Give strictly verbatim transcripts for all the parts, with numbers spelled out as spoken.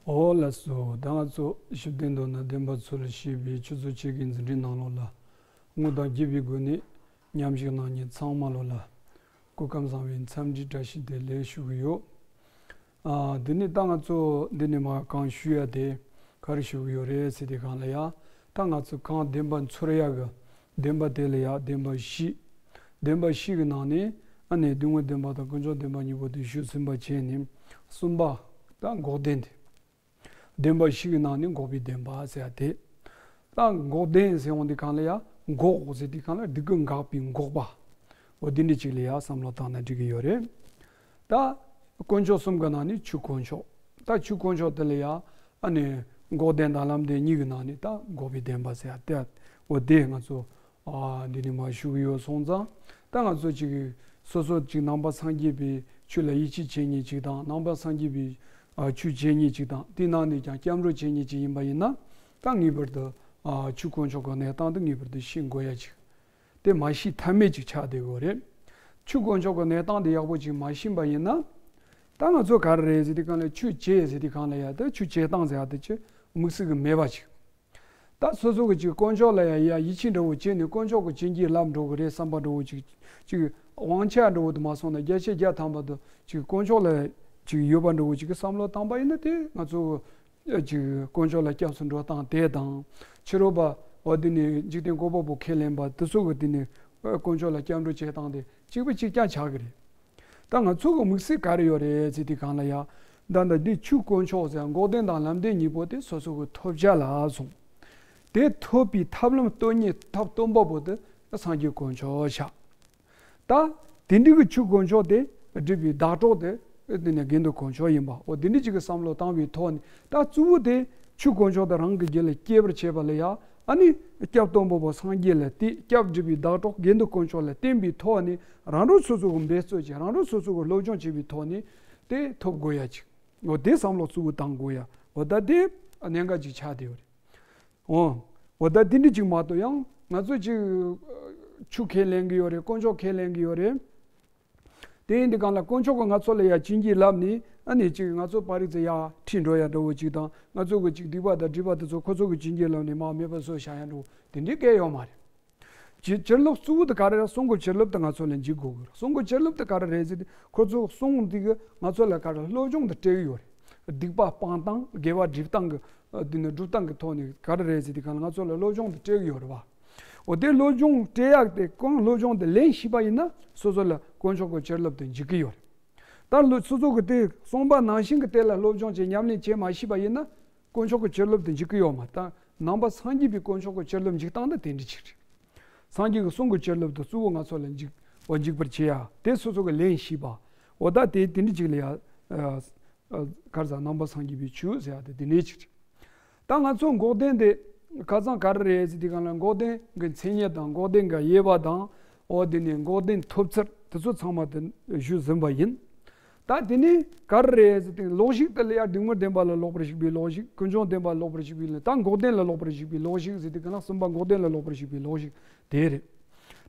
ཨོ་ལགས་སོ། ད་ང་ཚོ་བཞི་བསྟན་མདོ་ནས་བདེན་པ་འཚོལ་ཞེས་པའི་ཆུ་ཚོད་ཕྱེད་ཀའི་འཛིན་གྲྭའི་ནང་ལོགས་ལ་ངོ་དང་རྒྱས་པའི་སྒོ་ནས་མཉམ་ཞུགས་གནང་མཁན་ཚང་མ་ལོ་ལ་སྐུ་ཁམས་བཟང་བའི་འཚམས་འདྲི་བཀྲ་ཤིས་བདེ་ལེགས་ཞུ་གི་ཡོད། ཨ། འདི་ནི་ད་ང་ཚོ་འདི་ནས་མར་གང་ཞུ་ཡ་དེ་ག་རེ་ཞུ་གི་ཡོད་རེད་ཟེར་དུས་སྒང་ལ་ཡ། ད་ང་ཚོ་གང་བདེན་པ་འཚོལ་ཡ་གི་བདེན་པ་དེ་ལ་ཡ་བདེན་པ་བཞི། བདེན་པ་བཞི་གི་ནང་ནས་ཨ་ནི་སྡུག་བསྔལ་བདེན་པ་དང་དཀོན་མཆོག་བདེན་པ་གཉིས་པོ་དེ་ཞུས་ཟིན་པ་བྱས་ནས་གསུམ་པ་ད་འགོག་བདེན་དེ། བདེན་པ་བཞི་གི་ནང་ནས་འགོག་པའི་བདེན་པ་ཟེར་ཡ་དེ། ད་འགོག་བདེན་ཟེར་འོང་དུས་སྒང་ལ་ཡ་འགོག་ཟེར་དུས་སྒང་ལ་སྡིག་ཀུན་འགག་པའི་འགོག་པ། འོ་དེ་འདྲ་ཅིག་ལ་ཡ་བསམ་བློ་བཏང་ན་འགྲིག་གི་ཡོད་རེད། ད་དཀོན་མཆོག་གསུམ་གི་ནང་ནས་ཆོས་དཀོན་མཆོག་ད་ཆོས་དཀོན་མཆོག་དེ་ལ་ཡ་ཨ་ནི་འགོག་བདེན་དང་ལམ་བདེན་གཉིས་ཀྱི་ནང་ནས་ད་འགོག་པའི་བདེན་པ་ཟེར་ཡ་དེ། འོ་དེ་ང་ཚོ་ཨ་འདི་ནས་མར་ཞུ་གི་ཡོད་སོང་ཙང་། ད་ང་ཚོ་ཅིག་སོ་སོ་ཅིག་ནང་པ་སངས་རྒྱས་པའི་ཆོས་ལ་ཡིད་ཆེས་བྱེད་མཁན་ཅིག་དང་། ནང་པ་སངས་རྒྱས་པའི་ཨ་ཆོས་བྱེད་མཁན་ཅིག་དང་། དེའི་ནང་ནས་ཀྱང་སྐྱབས་འགྲོ་བྱེད་མཁན་ཅིག་ཡིན་པ་ཡིན་ན། ད་ངེས་པར་དུ་ཨ་ཆོས་དཀོན་མཆོག་གི་གནས་སྟངས་དེ་ངེས་པར་དུ་ཤེས་དགོས་ཡ་ཅིག་དེ་མ་ཤེས་ཐབས་མེད་ཅིག་ཆགས་བསྡད་ཡོད་རེད། ཆོས་དཀོན་མཆོག་གི་གནས་སྟངས་དེ་ཡག་པོ་ཅིག་མ་ཤེས་པ་ཡིན་ན། ད་ང་ཚོ་ག་རེ་རེད་ཟེར་དུས་སྒང་ལ་ཆོས་བྱེད་ཟེར་དུས་སྒང་ལ་ཡ་ད་ཆོས་བྱེད་སྟངས་ཟེར་ཡ་དེ་ཅིག་དམིགས་བསལ་གྱི་མེད་པ་ཅིག་ད་སོ་སོ་གི་ཅིག་དཀོན་མཆོག་ལ་ཡ་ཡ་ཡིད་ཆེས་འདྲ་བོ་བྱས་ནས་དཀོན་མཆོག་གི་བྱིན་གྱིས་བརླབས་འགྲོ་གི་རེད་བསམ་པ་འདྲ་བོ་ཅིག་ཅིག་དབང་ཆ་འདྲ་བོ་དེ་མ་སོང་ན་བརྒྱ་ཆ་བརྒྱ་ཐམ་པ་དེ་ཅིག་དཀོན་མཆོག་ལ་ཅིག་ཡོད་པ་འདྲ་བོ་ཅིག་གི་བསམ་བློ་བཏང་པ་ཡིན་ན། དེ་ང་ཚོ་ཅིག་དཀོན་མཆོག་ལ་སྐྱབས་སུ་འགྲོ་སྟངས་དེ་དང་། ཕྱི་རོལ་པ་འོ་དེ་ནས་འཇིག་རྟེན་བཀོད་པ་པོ་ཁས་ལེན་པ་དེ་ཚོ་གི་དེ་ནས་དཀོན་མཆོག་ལ་སྐྱབས་འགྲོ་བྱེད་སྟངས་དེ་གཅིག་པ་གཅིག་རྐྱང་ཆགས་ཀྱི་རེད། ད་ང་ཚོ་གི་དམིགས་བསལ་ག་རེ་ཡོད་རེད་ཟེར་དུས་སྒང་ལ་ཡ། ད་ལྟ་འདི་ཆོས་དཀོན་མཆོག་ཟེར་འགོག་བདེན་དང་ལམ་བདེན་གཉིས་པོ་དེ་སོ་སོ་གི་ཐོབ་བྱ་ལ་སོང་། དེ་ཐོབ་པའི་ཐབས་ལམ་སྟོན་མཁན་ཐབས་སྟོན་པ་པོ་དེ་སངས་རྒྱས་དཀོན་མཆོག་ཤག་ད་དེ་འདྲ་གི་ཆོས་དཀོན་མཆོག་དེ་སྒྲུབ་པའི་བདག་གྲོགས་དེ་དེ་ནས་དགེ་འདུན་དཀོན་མཆོག་ཡིན་པ། འོ་དེ་འདྲ་ཅིག་གི་བསམ་བློ་བཏང་བའི་ཐོག་ནས། ད་གཙོ་བོ་དེ་ཆོས་དཀོན་མཆོག་དེ་རང་གི་རྒྱུད་ལ་སྐྱེ་བར་བྱེད་པ་ལ་ཡ། ཨ་ནི་སྐྱབས་སྟོན་པ་པོ་སངས་རྒྱས་ལ་བསྟེན། སྐྱབས་སྒྲུབ་པའི་བདག་གྲོགས་དགེ་འདུན་དཀོན་མཆོག་ལ་བསྟེན་པའི་ཐོག་ནས་རང་རང་སོ་སོ་གི་འབད་རྩོལ་བྱས། རང་རང་སོ་སོ་གི་སློབ་སྦྱོང་བྱས་པའི་ཐོག་ནས་དེ་ཐོབ་དགོས་ཡ་ཅིག་འོ་དེ་བསམ་བློ་གཙོ་བོ་བཏང་དགོས་ཡ། འོ་ད་དེ་གནད་འགག་ཅིག་ཆགས་བསྡད་ཡོད་རེད། འོ། འོ་ད་དེ་འདྲ་ཅིག་མ་གཏོགས་ཡང་ང་ཚོ་ཅིག་ཆོས་ཁས་ལེན་གི་ཡོད་རེད། དཀོན་མཆོག་ཁས་ལེན་གི་ཡོད་རེད། དེ་ཡིན་དུས་སྒང་ལ་དཀོན་མཆོག་གིས་ང་ཚོ་ལ་ཡ་བྱིན་གྱིས་བརླབས་ནས། ཨ་ནི་ཅིག་ང་ཚོ་པར་རིས་ཙམ་ཡར་ཁྲིད་འགྲོ་ཡ་འདྲ་བོ་ཅིག་དང་། ང་ཚོ་གི་ཅིག་སྡིག་པ་དང་སྒྲིབ་པ་དེ་ཚོ་ཁོ་ཚོ་གི་བྱིན་གྱིས་བརླབས་ནས་མར་མེད་པ་བཟོ་བཞག་ཡ་འདྲ་བོ་དེ་འདྲའི་གང་ཡང་ཡོད་མ་རེད། ཅི། བྱིན་རླབས་གཙོ་བོ་དེ་ག་རེ་རེད། གསུང་གི་བྱིན་རླབས་དེ་ང་ཚོ་ལ་འཇིག་དགོས་ཀྱི་རེད། གསུང་གི་བྱིན་རླབས་དེ་ག་རེ་རེད་ཟེར་དུས། ཁོ་ཚོ་གསུང་འདི་གིས་ང་ཚོ་ལ་ག་རེ་སློབ་སྦྱོང་དེ་སྤྲད་ཀྱི་ཡོད་རེད། སྡིག་པ་སྤང་སྟངས། དགེ་བ་སྒྲུབ་སྟངས་ཀྱི་ཨ་དེ་ནས་སྒྲུབ་སྟངས་ཀྱི་ཐོག་ནས་ག་རེ་རེད་ཟེར་དུས་སྒང་ལ་ང་ཚོ་ལ་སློབ་སྦྱོང་དེ་སྤྲད་ཀྱི་ཡོད་རེད་བ། འོ་དེ་སློབ་སྦྱོང་སྤྲད་ཡག་དེ་གང་སློབ་སྦྱོང་དེ་ལེན་ཤེས་པ་ཡིན་ན། སོ་སོ་ལ་དཀོན་མཆོག་གི་བྱིན་རླབས་དེ་འཇིག་གི་ཡོད་རེད། ད་ལོ་སོ་སོ་གི་དེ་གསུངས་པ་ནང་བཞིན་གྱི་དེ་ལ་སློབ་སྦྱོང་བྱེད། ཉམས་ལེན་བྱེད་མ་ཤེས་པ་ཡིན་ན། དཀོན་མཆོག་གི་བྱིན་རླབས་དེ་འཇིག་གི་ཡོད་མ། ད་ནང་པ་སངས་རྒྱས་པའི་དཀོན་མཆོག་གི་བྱིན་རླབས་འཇིག་སྟངས་དེ་དེ་འདྲ་ཅིག་རེད། སངས་རྒྱས་ཀྱི་གསུང་གི་བྱིན་རླབས་དེ་གཙོ་བོ་ང་ཚོ་ལ་འཇིག་འོ་འཇིག་པར་བྱེད་ཡ་དེ་སོ་སོ་གི་ལེན་ཤེས་པ། འོ་ད་དེ་དེ་འདྲ་ཅིག་ལ་ཡ། ཨ་ཨ་ག་རེ་ཟེར། ནང་པ་སངས་རྒྱས་པའི་ཆོས་ཟེར་ཡ་དེ་དེ་འདྲ་ཅིག་རེད། ད་ང་ཚོ་འགོག་བདེན་དེ་ཁ་སང་ག་རེ་རེད་ཟེར་དུས་སྒང་ལ། འགོག་བདེན་གྱི་མཚན་ཉིད་དང་། འགོག་བདེན་གྱི་དབྱེ་བ་དང་། འོ་དེ་ནས་འགོག་བདེན་ཐོབ་ཚུལ་དེ་ཚོ་ཚང་མ་དེ་ཞུས་ཟིན་པ་ཡིན། ད་དེ་ནས་ག་རེ་རེད་ཟེར་དུས། ལོག་ཞུགས་དེ་ལ་ཡ་སྡུག་བསྔལ་བདེན་པ་ལ་ལོག་པར་ཞུགས་པའི་ལོག་ཞུགས། ཀུན་འབྱུང་བདེན་པ་ལ་ལོག་པར་ཞུགས་པའི་ལོག་ད་འགོག་བདེན་ལ་ལོག་པར་ཞུགས་པའི་ལོག་ཞུགས་ཟེར་དུས་སྒང་ལ། གསུམ་པ་འགོག་བདེན་ལ་ལོག་པར་ཞུགས་པའི་ལོག་ཞུགས་དེ་རེད།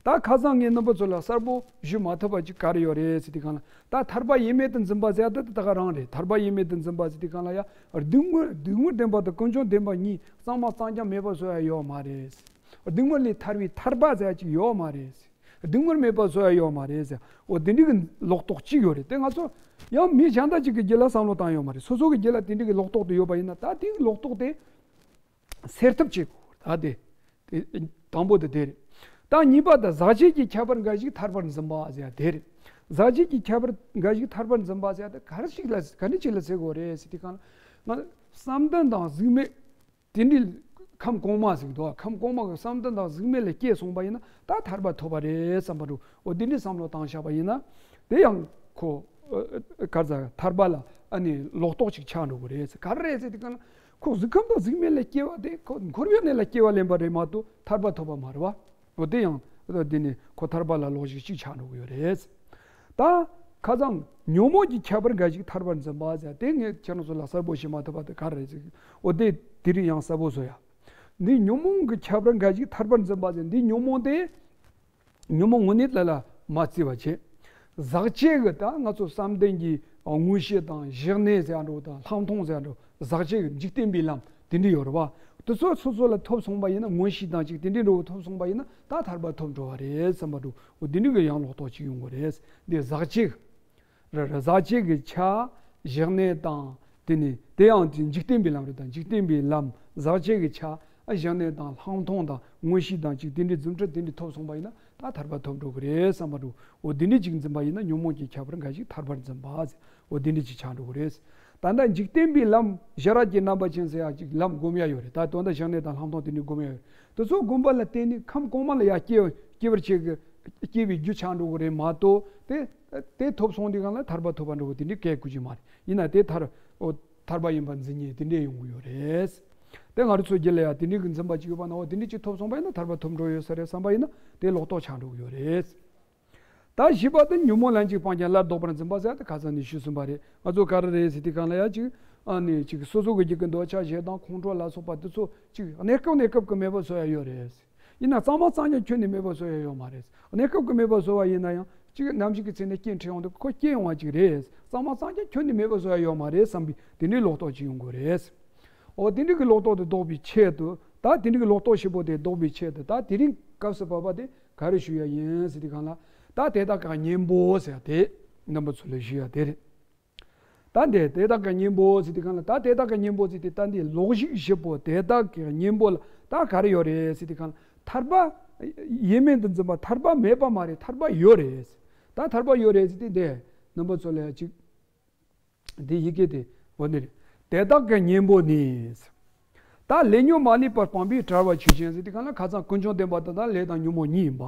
ད་ཁ་སང་ངས་རྣམ་པ་ཚོ་ལ་གསལ་པོ་ཞུ་མ་ཐུབ་པ་ཅིག་ག་རེ་ཡོད་རེད་ཟེར་དུས་སྒང་ལ། ད་ཐར་པ་ཡིན་མིན་དུ་འཛིན་པ་ཟེར་ཡ་དེ་ད་ག་རང་རེད། ཐར་པ་ཡིན་མིན་དུ་འཛིན་པ་ཟེར་དུས་སྒང་ལ་ཡ། སྡུག་བསྔལ་སྡུག་བསྔལ་བདེན་པ་དང་ཀུན་འབྱུང་བདེན་པ་གཉིས་གཙང་མ་གཙང་རྐྱང་མེད་པ་བཟོ་ཡ་ཡོད་མ་རེད། སྡུག་བསྔལ་ལས་ཐར་བའི་ཐར་པ་ཟེར་ཡ་ཅིག་ཡོད་མ་རེད། སྡུག་བསྔལ་མེད་པ་བཟོ་ཡ་ཡོད་མ་རེད་ཟེར། འོ་དེ་འདྲའི་གི་ལོག་རྟོག་ཅིག་ཡོད་རེད། དེ་ང་ཚོ་ཡང་མི་གཞན་དག་ཅིག་གི་རྒྱུད་ལ་བསམ་བློ་བཏང་ཡོད་མ་རེད། སོ་སོ་གི་རྒྱུད་ལ་དེ་འདྲའི་གི་ལོག་རྟོག་དེ་ཡོད་པ་ཡིན་ན། ད་དེའི་ལོག་རྟོག་དེ་སེལ་ཐབས་བྱེད་དགོས། ད་དེ་དེ་དང་པོ་དེ་དེ་རེད། ད་གཉིས་པ་དེ། ཟག་བཅས་ཀྱི་ཁྱད་པར་འགའ་ཞིག་ཐར་པར་འཛིན་པ་ཟེར་ཡ་དེ་རེད། ཟག་བཅས་ཀྱི་ཁྱད་པར་འགའ་ཞིག་ཐར་པར་འཛིན་པ་ཟེར་ཡ་དེ་ག་རེ་ཞིག་ལ་ག་འདྲ་ཅིག་ལ་ཟེར་དགོས་རེད་ཟེར་དུས་སྒང་ལ། ང་བསམ་གཏན་དང་གཟུགས་མེད་དེ་འདྲའི་ཁམས་གོང་མ་ཟེར་གི་འདུག་ཁམས་གོང་མ་གི་བསམ་གཏན་དང་གཟུགས་མེད་ལ་སྐྱེས་སོང་པ་ཡིན་ན། ད་ཐར་པ་ཐོབ་པ་རེད་བསམ་པ་འདྲ། འོ་དེ་འདྲའི་བསམ་བློ་བཏང་བཞག་པ་ཡིན་ན། དེ་ཡང་ཁོ་ཨ་ཨ་ག་རེ་ཟེར། ཐར་པ་ལ་ཨ་ནི་ལོག་རྟོག་ཅིག་ཆགས་འགྲོ་གི་རེད་ཟེར། ག་རེ་རེད་ཟེར་དུས་སྒང་ལ། ཁོ་གཟུགས་ཁམས་དང་གཟུགས་མེད་ལ་སྐྱེ་བ་དེ་ཁོ་འཁོར་བའི་གནས་ལ་སྐྱེ་བ་ལེན་པ་རེད་མ་གཏོགས་ཐར་པ་ཐོབ་པ་མ་རེད་བ། འོ་དེ་ཡང་འདི་ནི་ཁོ་ཐར་པ་ལ་ལོག་ཞིག་གཅིག་ཆགས་འགྲོ་གི་ཡོད་རེད། ད་ཁ་སང་ཉོན་མོངས་ཀྱི་ཁྱད་པར་འགའ་ཞིག་ཐར་པར་འཛིན་པ་ཟེར། དེ་ངས་ཁྱེད་རང་ཚོ་ལ་གསལ་པོ་ཞིག་མ་ཐུབ་པ་དེ་ག་རེ་རེད་ཟེར། འོ་དེ་དེ་རིང་ཡང་གསལ་པོ་བཟོ་ཡ། འདི་ཉོན་མོངས་ཀྱི་ཁྱད་པར་འགའ་ཞིག་ཐར་པར་འཛིན་པ་ཟེར། འདི་ཉོན་མོངས་དེ་ཉོན་མོངས་དངོས་གནས་ལ་ལ་མ་བརྩི་བ་བྱེད། ཟག་བཅས་ཀྱི་ད་ང་ཚོ་བསམ་གཏན་གྱི་དངོས་གཞི་དང་གཞི་གནས་ཟེར་འགྲོ་དང་ལྷག་མཐོང་ཟེར་འགྲོ། ཟག་བཅས་ཀྱི་འཇིག་རྟེན་པའི་ལམ་དེ་འདྲ་ཡོད་རེད་བ། དེ་ཚོ་སོ་སོ་ལ་ཐོབ་སོང་བ་ཡིན་ན། མངོན་ཤེས་དང་གཅིག་དེ་འདྲའི་འགྲོ་བ་ཐོབ་སོང་བ་ཡིན་ན། ད་ཐར་པ་ཐོབ་འགྲོ་བ་རེད་བསམ་པ་འགྲོ། འོ་དེ་འདྲའི་གི་ཡང་ལོག་རྟོག་ཅིག་ཡོང་གི་རེད། འདི་ཟག་བཅས་རེད་རེད། ཟག་བཅས་ཀྱི་ཆ་གཞི་གནས་དང་། དེ་ནི་དེ་ཡང་དེ་འཇིག་རྟེན་པའི་ལམ་རེད། ད་འཇིག་རྟེན་པའི་ལམ་ཟག་བཅས་ཀྱི་ཆ་གཞི་གནས་དང་ལྷག་མཐོང་དང་མངོན་ཤེས་དང་གཅིག་དེ་འདྲའི་རྫུ་འཕྲུལ་དེ་འདྲའི་ཐོབ་སོང་བ་ཡིན་ན། ད་ཐར་པ་ཐོབ་འགྲོ་གི་རེད་བསམ་པ་འགྲོ། འོ་དེ་འདྲའི་ཅིག་འཛིན་པ་ཡིན་ན། ཉོན་མོངས་ཀྱི་ཁྱད་པར་འགའ་ཞིག་ཐར་པར་འཛིན་པ་ཟེར། འོ་དེ་འདྲའི་ཅིག་ཆགས་འགྲོ་གི་རེད། ད་ལྟ་འཇིག་རྟེན་པའི་ལམ་ཞི་རགས་ཀྱི་རྣམ་པ་ཅན་ཟེར་ཡག་ཅིག་ལམ་སྒོམ་ཡ་ཡོད་རེད། ད་དོན་དག་གཞི་གནས་དང་ལྷག་མཐོང་དེ་འདྲའི་སྒོམ་ཡ་ཡོད་རེད། དེ་ཚོ་སྒོམ་པ་ལ་བརྟེན་ནས་ཁམས་གོང་མ་ལ་ཡར་སྐྱེ་སྐྱེ་བར་བྱེད་ཀྱི་སྐྱེ་བའི་རྒྱུ་ཆགས་འགྲོ་གི་རེད་མ་གཏོགས། དེ་དེ་ཐོབ་སོང་དུས་སྒང་ལ་ཐར་པ་ཐོབ་པ་འདྲ་བོ་དེ་འདྲའི་སྐད་དགོས་ཀྱི་མ་རེད། ཡིན་ན་དེ་ཐར་འོ་ཐར་པ་ཡིན་པར་འཛིན་མཁན་དེ་འདྲས་ཡོང་གི་ཡོད་རེད། དེ་ང་རང་ཚོའི་རྒྱུད་ལ་ཡང་དེ་འདྲའི་གི་འཛིན་པ་ཅིག་ཡོད་པ་ན། འོ་དེ་འདྲས་ཅིག་ཐོབ་སོང་བ་ཡིན་ན་ཐར་པ་ཐོབ་འགྲོ་ཡོད་ས་རེད་བསམ་པ་ཡིན་ན། དེ་ལོག་རྟོག་ཆགས་འགྲོ་གི་ཡོད་རེད། ད་བཞི་པ་དེ་ཉོན་མོངས་ལན་གཅིག་སྤངས་ཀྱང་སླར་ལྡོག་པར་འཛིན་པ་ཟེར་ཡ་དེ་ཁ་སང་ནས་ཞུས་ཟིན་པ་རེད། ང་ཚོ་ག་རེ་རེད་ཟེར་དུས་སྒང་ལ་ཡ་ཅིག་ཨ་ནི་ཅིག་སོ་སོ་གི་རྒྱུད་ཀྱི་འདོད་ཆགས་ཞེ་སྡང་ཁོང་ཁྲོ་ལ་སོགས་པ་དེ་ཚོ་ཅིག་གནས་སྐབས་གནས་སྐབས་ཀྱི་མེད་པར་བཟོ་ཡ་ཡོད་རེད། ཡིན་ན་གཙང་མ་གཙང་རྐྱང་ཁྱོན་ནས་མེད་པར་བཟོ་ཡ་ཡོད་མ་རེད། གནས་སྐབས་ཀྱི་མེད་པར་བཟོ་བ་ཡིན་ན་ཡང་ཅིག་ནམ་ཞིག་གི་ཚེ་ནས་སྐྱེ་འཕྲད་ཡོང་དུས་ཁོ་སྐྱེ་ཡོང་བ་ཅིག་རེད། གཙང་མ་གཙང་རྐྱང་ཁྱོན་ནས་མེད་པར་བཟོ་ཡ་ཡོད་མ་རེད་བསམ་པའི་དེ་འདྲའི་ལོག་རྟོག་ཅིག་ཡོང་དགོས་རེད། འོ་དེ་འདྲའི་གི་ལོག་རྟོག་དེ་ལྡོག་པའི་ཆེད་དུ། ད་དེ་འདྲའི་གི་ལོག་རྟོག་ཞིབ་པོ་དེ་ལྡོག་པའི་ཆེད་དུ། ད་དེ་རིང་སྐབས་སུ་བབ་པ་དེ་ག་རེ་ཞུ་ཡ་ཡིན་ཟེར་དུས་སྒང་ལ། ད་དེ་དག་གི་གཉེན་པོ་ཟེར་ཡ་དེ་རྣམ་པ་ཚོ་ལ་ཞུ་ཡ་དེ་རེད། ད་འདི་དེ་དག་གི་གཉེན་པོ་ཟེར་དུས་སྒང་ལ། ད་དེ་དག་གི་གཉེན་པོ་ཟེར་དུས། ད་འདི་ལོག་ཞིབ་ཞིབ་པོ་དེ་དག་གི་གཉེན་པོ་ལ་ད་ག་རེ་ཡོད་རེད་ཟེར་དུས་སྒང་ལ། ཐར་པ་ཡིན་མིན་དུ་འཛིན་པ། ཐར་པ་མེད་པ་མ་རེད། ཐར་པ་ཡོད་རེད། ད་ཐར་པ་ཡོད་རེད་ཟེར་དུས། འདི་རྣམ་པ་ཚོ་ལ་ཅིག་འདི་ཡི་གེ་དེ་འོ་འདི་རེད། དེ་དག་གི་གཉེན་པོ་ནི། ད་ལས་ཉོན་མ་ལུས་པར་སྤངས་པའི་བྲལ་བ་ཆོས་ཅན་ཟེར་དུས་སྒང་ལ། ཁ་སང་ཀུན་འབྱུང་བདེན་པ་དང་། ད་ལས་དང་ཉོན་མོངས་གཉིས་ཡིན་པ།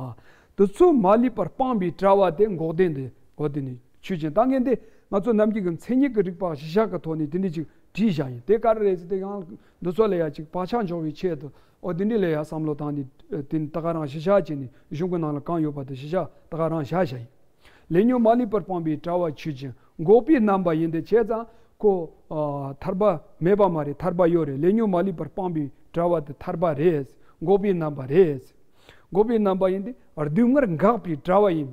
དེ་ཚོ་མ་ལུས་པར་སྤངས་པའི་བྲལ་བ་དེ་འགོག་བདེན་དེ། འོ་དེ་ནི་ཆོས་ཅན། ད་ངས་འདི་ང་ཚོ་ནམ་རྒྱུན་གྱི་མཚན་ཉིད་ཀྱི་རིགས་པ་གཞི་བཞག་གི་ཐོག་ནས་དེ་འདྲ་ཅིག་བྲིས་བཞག་ཡིན། དེ་ག་རེ་རེད་ཟེར་དུས་སྒང་ལ། འདི་ཚོ་ལ་ཡ་ཅིག་བག་ཆགས་འཇོག་པའི་ཆེད་དུ། འོ་དེ་འདྲ་ལ་ཡ་བསམ་བློ་བཏང་ནས་དེ་ད་ག་རང་གཞི་བཞག་བྱས་ནས། གཞུང་གི་ནང་ལ་གང་ཡོད་པ་དེ་གཞི་བཞག་ད་ག་རང་བཞག་བཞག་ཡིན། ལས་ཉོན་མ་ལུས་པར་སྤངས་པའི་བྲལ་བ་ཆོས་ཅན། འགོག་པའི་རྣམ་པ་ཡིན་ཏེ། བྱས་ཙང་ཁོ་ཨ་ཐར་པ་མེད་པ་མ་རེད། ཐར་པ་ཡོད་རེད། ལས་ཉོན་མ་ལུས་པར་སྤངས་པའི་བྲལ་བ་དེ་ཐར་པ་རེད། འགོག་པའི་རྣམ་པ་རེད། འགོག་པའི་རྣམ་པ་ཡིན་ཏེ། སྡུག་བསྔལ་འགག་པའི་བྲལ་བ་ཡིན།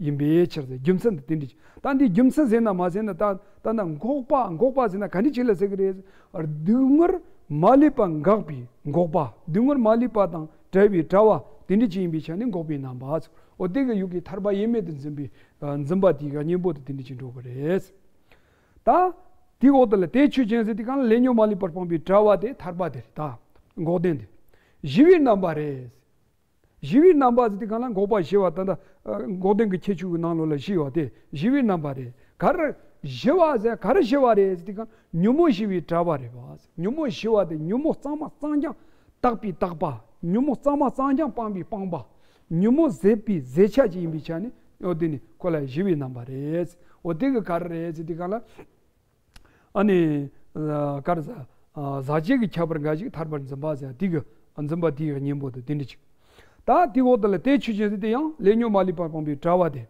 ཡིན་པའི་ཕྱིར་ཟེར། རྒྱུ་མཚན་དེ་དེ་འདྲ་ཅིག་ད་འདི་རྒྱུ་མཚན་ཟེར་ན་མ་ཟེར་ན། ད་ད་ན་འགོག་པ། འགོག་པ་ཟེར་ན་ག་འདྲ་ཅིག་ལ་ཟེར་གི་རེད། སྡུག་བསྔལ་མ་ལུས་པ་འགག་པའི་འགོག་པ། སྡུག་བསྔལ་མ་ལུས་པ་དང་བྲལ་བའི་བྲལ་བ་དེ་འདྲ་ཅིག་ཡིན་པའི་ཆ་ནས་འགོག་པའི་རྣམ་པ་ཟེར། འོ་དེ་གི་ཡུལ་གྱི་ཐར་པ་ཡིན་མིན་དུ་འཛིན་པའི་ཨ་འཛིན་པ་དེ་གི་གཉེན་པོ་དེ་དེ་འདྲ་ཅིག་འགྲོ་གི་རེད། ད་དེའི་འོག་ཏུ་ལ་དེ་ཆོས་ཅན་ཟེར་དུས་སྒང་ལ། ལས་ཉོན་མ་ལུས་པར་སྤངས་པའི་བྲལ་བ་དེ་ཐར་པ་དེ་རེད། ད་འགོག་བདེན་དེ། ཞི་བའི་རྣམ་པ་རེད། ཞི་བའི་རྣམ་པ་ཟེར་དུས་སྒང་ལ། འགོག་པ་ཞི་བ། ད་ལྟ་ཨ་འགོག་བདེན་གྱི་ཁྱད་ཆོས་ཀྱི་ནང་ལོགས་ལ་ཞི་བ་དེ་ཞི་བའི་རྣམ་པ་རེད། ག་རེ་ཞི་བ་ཟེར། ག་རེ་ཞི་བ་རེད་ཟེར་དུས་སྒང་ལ། ཉོན་མོངས་ཞི་བའི་བྲལ་བ་རེད་པ། ཉོན་མོངས་ཞི་བ་དེ་ཉོན་མོངས་གཙང་མ་གཙང་རྐྱང་དག་པའི་དག་པ། ཉོན་མོངས་གཙང་མ་གཙང་རྐྱང་སྤངས་པའི་སྤངས་པ། ཉོན་མོངས་ཟད་པའི་ཟད་ཆ་ཅིག་ཡིན་པའི་ཆ་ནས། འོ་དེ་ནི་ཁོ་ལ་ཞི་བའི་རྣམ་པ་རེད། འོ་དེ་གི་ག་རེ་རེད་ཟེར་དུས་སྒང་ལ། ཨ་ནི་ཨ་ག་རེ་ཟ། ཨ་ཟག་བཅས་ཀྱི་ཁྱད་པར་འགའ་ཞིག་ཐར་པར་འཛིན་པ་ཟེར། དེ་གི་འཛིན་པ་དེ་གི་གཉེན་པོ་དེ་དེ་འདྲ་ཅིག་ད་དེའི་འོག་ཏུ་ལ་དེ་ཆོས་ཅན་ཟེར་དུས་ཡང་ལས་ཉོན་མ་ལུས་པར་སྤངས་པའི་བྲལ་བ་དེ།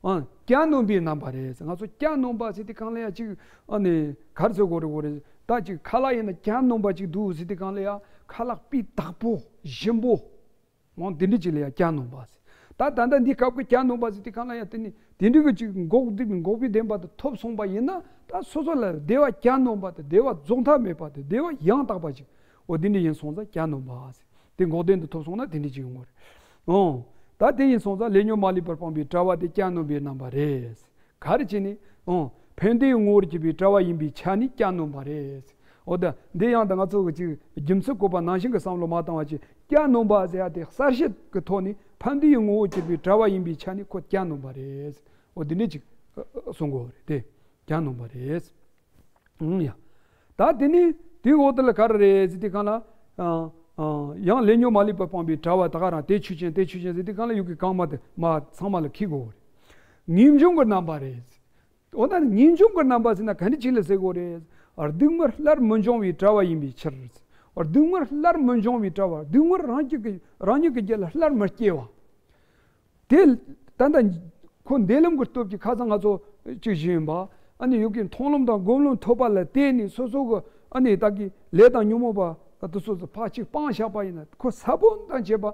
ཨ་གྱ་ནོམ་པའི་རྣམ་པ་རེད་ཟེར། ང་ཚོ་གྱ་ནོམ་པ་ཟེར་དུས་སྒང་ལ་ཡ་ཅིག་ཨ་ནི་ག་རེ་ཟེར་དགོས་རེད། དགོས་རེད། ད་ཅིག་ཁ་ལག་ཡིན་ན་གྱ་ནོམ་པ་ཅིག་འདུག་ཟེར་དུས་སྒང་ལ་ཡ། ཁ་ལག་སྤུས་དག་པོ་ཞིམ་པོ། འོ་དེ་འདྲ་ཅིག་ལ་ཡ་གྱ་ནོམ་པ་ཟེར། ད་ད་ལྟ་འདི་སྐབས་ཀྱི་གྱ་ནོམ་པ་ཟེར་དུས་སྒང་ལ་ཡ། དེ་ནི་དེ་འདྲ་གི་ཅིག་འགོག་འགོག་པའི་བདེན་པ་དེ་ཐོབ་སོང་བ་ཡིན་ན། ད་སོ་སོ་ལ་བདེ་བ་གྱ་ནོམ་པ་དེ། བདེ་བ་རྫོགས་མཐའ་མེད་པ་དེ། བདེ་བ་ཡང་དག་པ་ཅིག་འོ་དེ་འདྲ་ཡིན་སོང་ཙང་གྱ་ནོམ་པ་ཟེར། དེ་འགོག་བདེན་དུ་ཐོབ་སོང་ན་དེ་འདྲ་ཅིག་ཡོང་གི་རེད། འོ་ད་དེ་ཡིན་སོང་ཙང་ལས་ཉོན་མ་ལུས་པར་སྤངས་པའི་བྲལ་བ་དེ་གྱ་ནོམ་པའི་རྣམ་པ་རེད། ག་རེ་བྱས་ནས། ཨང་། ཕན་བདེའི་ངོ་བོར་གྱུར་པའི་བྲལ་བ་ཡིན་པའི་ཆ་ནས་གྱ་ནོམ་པ་རེད། འོ་ད་འདི་ཡང་ད་ང་ཚོ་གི་ཅིག་རྒྱུ་མཚན་བཀོད་པ་ནང་བཞིན་གྱི་བསམ་བློ་མ་བཏང་བ་ཅིག་གྱ་ནོམ་པ་ཟེར་ཡ་དེ་གསལ་བཤད་ཀྱི་ཐོག་ནས་ཕན་བདེའི་ངོ་བོར་གྱུར་པའི་བྲལ་བ་ཡིན་པའི་ཆ་ནས་ཁོ་གྱ་ནོམ་པ་རེད། འོ་འདི་འདྲ་ཅིག་གསུང་གི་ཡོད་རེད་དེ། གྱ་ནོམ་པ་རེད། ཨང་ཡ། ད་དེ་ནས་དེའི་འོག་ཏུ་ལ་ག་རེ་རེད་ཟེར་དུས་སྒང་ལ། ཨ་ཨ་ཡང་ལས་ཉོན་མ་ལུས་པར་སྤངས་པའི་བྲལ་བ་ད་ག་རང་དེ་ཆོས་ཅན། དེ་ཆོས་ཅན་ཟེར་དུས་སྒང་ལ་ཡུལ་གྱི་གོང་མ་དེ་མ་ཚང་མ་ལ་འཁེལ་དགོས་རེད། ངེས་འབྱུང་གི་རྣམ་པ་རེད། འོ་ན་ངེས་འབྱུང་གི་རྣམ་པ་ཟེར་ན་ག་འདྲ་ཅིག་ལ་ཟེར་དགོས་རེད། སྡུག་བསྔལ་སླར་མི་འབྱུང་བའི་བྲལ་བ་ཡིན་པའི་ཕྱིར། སྡུག་བསྔལ་སླར་མི་འབྱུང་བའི་བྲལ་བ། སྡུག་བསྔལ་རང་ཉིད་ཀྱི་རང་ཉིད་ཀྱི་རྒྱུད་ལ་སླར་མི་སྐྱེ་བ། དེ་ད་ལྟ་ཁོ་འདས་ལམ་གྱི་སྟོབས་ཀྱིས་ཁ་སང་ང་ཚོ་ཅིག་ཞུས་ཡིན་པ། ཨ་ནི་ཡུལ་གྱི་མཐོང་ལམ་དང་སྒོམ་ལམ་ཐོབ་པ་ལ་བརྟེན་ནས་སོ་སོ་གི་ཨ་ནི་ད་གི་ལས་དང་ཉོན་མོངས་པ་དེ་སོ་སོ་ཕར་ཅིག་སྤངས་བཞག་པ་ཡིན་ན། ཁོ་ས་བོན་དང་བཅས་པ་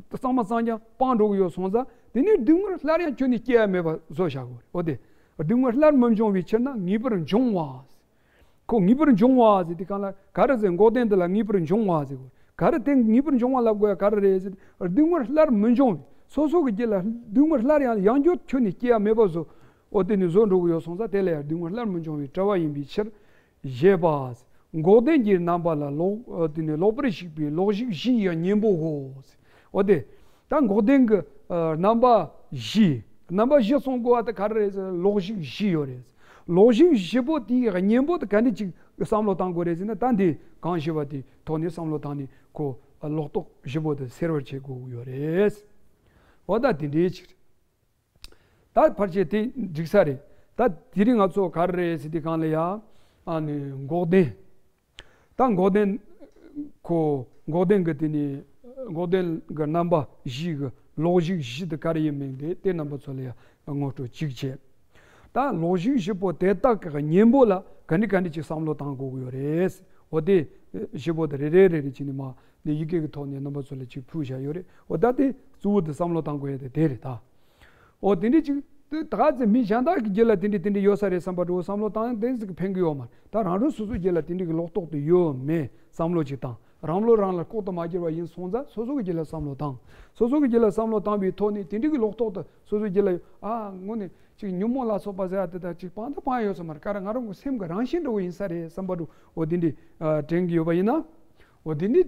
གཙང་མ་གཙང་རྐྱང་སྤངས་འགྲོ་གི་ཡོད་སོང་ཙང་། དེ་ནས་སྡུག་བསྔལ་སླར་ཡང་ཁྱོན་ནས་སྐྱེ་ཡ་མེད་པ་བཟོ་བཞག་དགོས་རེད། འོ་དེ་སྡུག་བསྔལ་སླར་མི་འབྱུང་བའི་ཕྱིར་ན་ངེས་པར་འབྱུང་བ། ཁོ་ངེས་པར་འབྱུང་བ་ཟེར་དེ་གང་ལ་ག་རེ་ཟེར། འགོག་བདེན་འདི་ལ་ངེས་པར་འབྱུང་བ་ཟེར་གོ། ག་རེ་དེ་ངེས་པར་འབྱུང་བ་ལབ་དགོས་ཡ་ག་རེ་རེད་ཟེར། སྡུག་བསྔལ་སླར་མི་འབྱུང་བའི། སོ་སོ་གི་རྒྱུད་ལ་སྡུག་བསྔལ་སླར་ཡང་ཡང་བསྐྱར་ཁྱོན་ནས་སྐྱེ་ཡ་མེད་པ་བཟོ། འོ་དེ་ནི་བཟོ་འགྲོ་གི་ཡོད་སོང་ཙང་དེ་ལ་ཡང་སྡུག་བསྔལ་སླར་མི་འབྱུང་བའི་དྲི་བ་ཡིན་པའི་ཕྱིར། ཞེས་པ། འགོག་བདེན་གྱི་རྣམ་པ་ལ་ལོག་དེ་ནི་ལོག་པར་ཞུགས་པའི་ལོག་ཞུགས་བཞི་ཡི་གཉེན་པོའོ། འོ་དེ། ད་འགོག་བདེན་གྱི་རྣམ་པ་བཞི། རྣམ་པ་བཞི་གསུང་དགོས་པ་དེ་ག་རེ་རེད་ཟེར་ན་ལོག་ཞུགས་བཞི་ཡོད་རེད། ལོག་ཞུགས་བཞི་པོ་དེའི་གཉེན་པོ་དེ་ག་འདྲ་ཅིག་བསམ་བློ་བཏང་དགོས་རེད་ཟེར་ན། ད་འདི་གང་ཞེས་པ་དེ་ཐོག་ནས་བསམ་བློ་བཏང་ནས་ཁོ་ལོག་རྟོག་བཞི་པོ་དེ་སེལ་བར་བྱེད་དགོས་ཀྱི་ཡོད་རེད། འོ་ད་དེ་འདྲའི་ཅིག་རེད། ད་ཕལ་ཆེར་དེ་འགྲིག་ས་རེད། ད་དེ་རིང་ང་ཚོ་ག་རེ་རེད་ཟེར་དུས་སྒང་ལ་ཡ། ཨ་ནི་འགོག་བདེན། ད་འགོག་བདེན། ཁོ་འགོག་བདེན་གྱི་དེ་ནི་འགོག་བདེན་གྱི་རྣམ་པ་བཞི་གི་ལོག་ཞུགས་བཞི་དེ་ག་རེ་ཡིན་མིན་དེ་དེ་རྣམ་པ་ཚོ་ལ་ཡ་ངོ་སྤྲོད་ཅིག་བྱས། ད་ལོག་ཞུགས་བཞི་པོ་དེ་དག་གི་གཉེན་པོ་ལ་ག་འདྲ་ག་འདྲ་ཅིག་བསམ་བློ་བཏང་དགོས་ཀྱི་ཡོད་རེད། འོ་དེ་བཞི་པོ་དེ་རེ་རེ་རེ་རེ་བྱས་ནས་མ་ནི་ཡི་གེ་གི་ཐོག་ནས་རྣམ་པ་ཚོ་ལ་ཅིག་ཕུལ་བཞག་ཡོད་རེད། འོ་ད་དེ་གཙོ་བོ་དེ་བསམ་བློ་བཏང་དགོས་ཡ་དེ་དེ་རེད་ད། འོ་དེ་འདྲ་ཅིག་དེ་ད་ག་ཚོད་མི་གཞན་དག་གི་རྒྱུད་ལ་དེ་འདྲ་དེ་འདྲ་ཡོད་ས་རེད་བསམ་པ་འདྲ་བོ་བསམ་བློ་བཏང་དེ་ཟིག་གི་ཕན་གི་ཡོད་མ་རེད། ད་རང་རང་སོ་སོའི་རྒྱུད་ལ་དེ་འདྲ་གི་ལོག་རྟོག་དེ་ཡོད་མེད་བསམ་བློ་ཅིག་བཏང་། རང་བློ་རང་ལ་ལྐོག་ཏུ་མ་གྱུར་བ་ཡིན་སོང་ཙང་སོ་སོ་གི་རྒྱུད་ལ་བསམ་བློ་བཏང་། སོ་སོ་གི་རྒྱུད་ལ་བསམ་བློ་བཏང་བའི་ཐོག་ནས་དེ་འདྲ་གི་ལོག་རྟོག་དེ་སོ་སོའི་རྒྱུད་ལ་ཡོད། ཨ་དངོས་གནས་ཅིག་ཉོན་མོངས་ལ་སོགས་པ་ཟེར་ཡ་དེ་དག་ཅིག་སྤང་དང་སྤང་ཡ་ཡོད་ས་མ་རེད། ག་རེ་ང་རང་གི་སེམས་ཀྱི་རང་བཞིན་འདྲ་བོ་ཡིན་ས་རེད་བསམ་པ་འདྲ་བོ་འདི་འདྲ་དྲན་གི་ཡོད་པ་ཡིན་ན། འོ་དེ་འདྲ་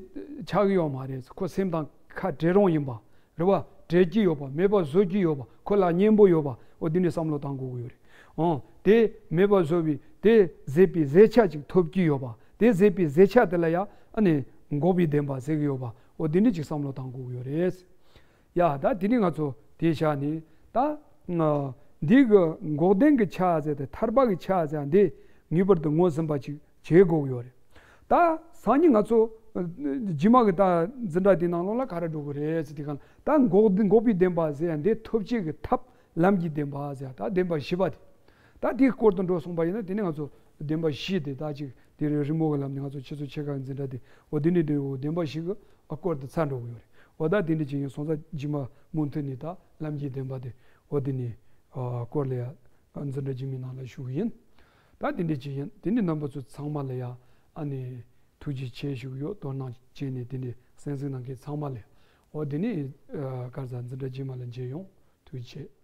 ཆགས་ཀྱི་ཡོད་མ་རེད། ཁོ་སེམས་དང་ཁ་བྲལ་རུང་ཡིན་པ། རེད་བ། བྲལ་གྱི་ཡོད་པ། མེད་པ་བཟོ་གྱི་ཡོད་པ། ཁོ་ལ་གཉེན་པོ་ཡོད་པ། འོ་དེ་འདྲ་བསམ་བློ་བཏང་དགོས་ཀྱི་ཡོད་རེད། འོ་དེ་མེད་པ་བཟོ་བའི་དེ་ཟད་པའི་ཟད་ཆ་ཅིག་ཐོབ་ཀྱི་ཡོད་པ། དེ་ཟད་པའི་ཟད་ཆ་དེ་ལ་ཡང་ཨ་ནི་འགོག་པའི་བདེན་པ་ཟེར་གྱི་ཡོད་པ། འོ་དེ་འདྲ་ཅིག་བསམ་བློ་བཏང་དགོས་ཀྱི་ཡོད་རེད། ཡ་ད་དེ་ནི་ང་ཚོ་དེ་བཞག་ནས་ད་འདི་གི་འགོག་བདེན་གྱི་ཆ་ཟེར་དེ་ཐར་པ་གི་ཆ་ཟེར་འདི་ངེས་པར་དུ་ངོས་ཟིན་པ་ཅིག་བྱེད་དགོས་ཀྱི་ཡོད་རེད། ད་སང་ཉིན་ང་ཚོ་རྗེས་མ་གི་ད་འཛིན་གྲྭ་དེ་ནང་ལོགས་ལ་ག་རེ་འགྲོ་གི་རེད་ཟེར་དུས་སྒང་ལ། ད་འགོག་འགོག་པའི་བདེན་པ་ཟེར་ཡ་འདི་ཐོབ་བྱེད་ཀྱི་ཐབས་ལམ་གྱི་བདེན་པ་ཟེར་ཡ་ད་བདེན་པ་བཞི་པ་དེ། ད་དེའི་སྐོར་དུ་འགྲོ་སོང་པ་ཡིན་ན་དེ་ནི་ང་ཚོ་བདེན་པ་བཞི་དེ་ད་ཅིག་དེ་རིང་རི་མོ་གི་ལམ་ནས་ང་ཚོ་ཆུ་ཚོད་ཕྱེད་ཀ་གི་འཛིན་གྲྭ་དེ་འོ་དེ་ནི་དེ་འོ་བདེན་པ་བཞི་གི་ཨ་སྐོར་དུ་ཚར་འགྲོ་གི་ཡོད་རེད། འོ་ད་དེ་འདྲ་ཅིག་ཡིན་སོང་ཙང་རྗེས་མ་མུ་མཐུད་ནས་ད་ལམ་གྱི་བདེན་པ་དེ་འོ་དེ་ནི་ཨ་སྐོར་ལ་ཡ་འཛིན་གྲྭ་རྗེས་མའི་ནང་ལ་ཞུགས་གི་ཡིན། ད་དེ་འདྲ་ཅིག་ཡིན། དེ་ནི་རྣམ་པ་ཚོ་ཚང་མ་ལ་ཡ་ཨ་ནི་ཐུགས་རྗེ་ཆེ་ཞུ་གི་ཡོད། དོ་སྣང་བྱས་ནས་དེ་འདྲའི་གསན་གཟིགས་གནང་མཁན་ཚང་མ་ལ་ཡ། འོ་དེ་ནི་ཨ་ག་རེ་ཟ་འཛིན་གྲྭ་རྗེས་མ་ལ་མཇལ་ཡོང་། ཐུགས་རྗེ་ཆེ།